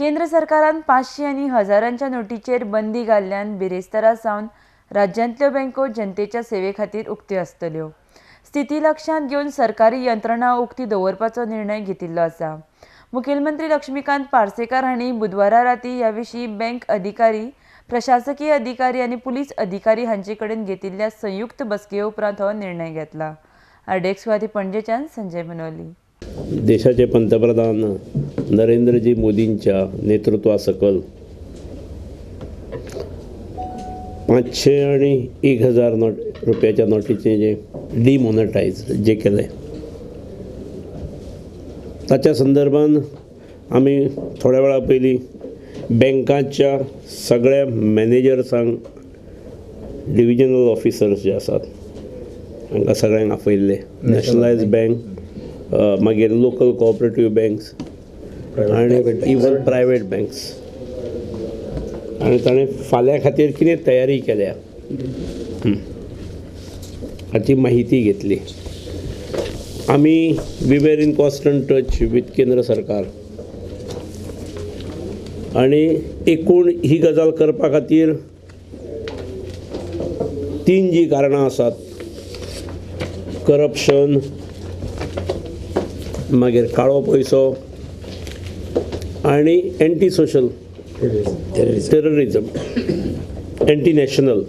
केंद्र सरकारान 500 आनी हजारांच्या नोटीचेर बंदी घाल्ल्यान बिरेस्तारा सावन राज्यांतल्यो बँको जनतेच्या सेवे खातीर उक्त्यो आसतल्यो. स्थिती लक्षांत घेवन सरकारी यंत्रणा उक्ती दवरपाचो निर्णय घेतिल्लो आसा. मुखेलमंत्री लक्ष्मीकांत पार्सेकार हांणी बुधवारा राती ह्या विशीं बँक अधिकारी, प्रशासकीय अधिकारी आनी पुलीस अधिकारी हांचे कडेन घेतिल्ल्या संयुक्त बसके उपरांत हो निर्णय घेतला. आरडीएक्स खातीर पणजेच्यान संजय मनोली. देशाचे पंतप्रधान नरेंद्रजी मोदींच्या नेतृत्वा सकल 500 आणि 1000 नोट रुपयाच्या नोटीचे जे डिमॉनेटायज जे केले ताच्या संदर्भान आमी थोड्या वेळा पयलीं बँकांच्या सगळ्या मॅनेजर्सांक, डिविजनल ऑफिसर्स जे आसात हांकां सगळ्यांक आपयल्ले. नॅशनलायज बँक, मागीर लोकल कोऑपरेटीव बँक्स आनी इवन प्रायवेट बँक्स, आनी ताणें फाल्यां खातीर कितें तयारी केल्या हाची माहिती घेतली. आमी we were in constant touch with केंद्र सरकार आनी एकूण ही गजाल करपा खातीर 3 जी कारणां आसात, करप्शन, मागीर काळो पयसो आनी anti social terrorism, anti national,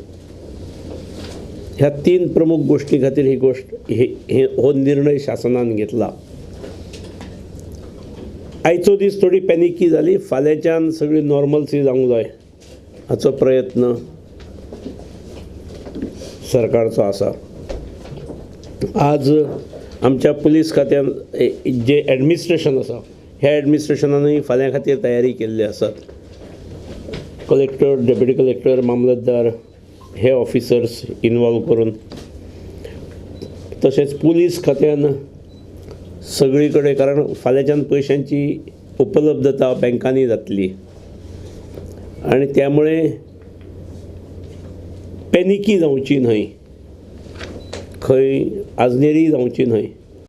ह्या 3 प्रमुख गोष्टी खातीर ही गोष्ट हे हो निर्णय शासनान घेतला. आयचो दीस थोडी पॅनिकी जाली, फाल्यांच्यान सगळी नॉर्मलसी जावंक जाय हाचो प्रयत्न सरकारचो आसा. आज आमच्या पुलीस खात्यान जे एडमिनिस्ट्रेशन आसा ह्या एडमिनिस्ट्रेशनानूय फाल्यां खातीर तयारी केल्ली आसात. कलेक्टर, डेप्युटी कलेक्टर, मामलतदार हे ऑफिसर्स इन्वॉल्व करून, तशेंच पुलीस खात्यान सगळी कडेन, कारण फाल्यांच्यान पयशांची उपलब्धता बँकांनी जातली आनी त्यामुळे पॅनिकी जावची न्हय, खंय आजनेरी जावची न्हय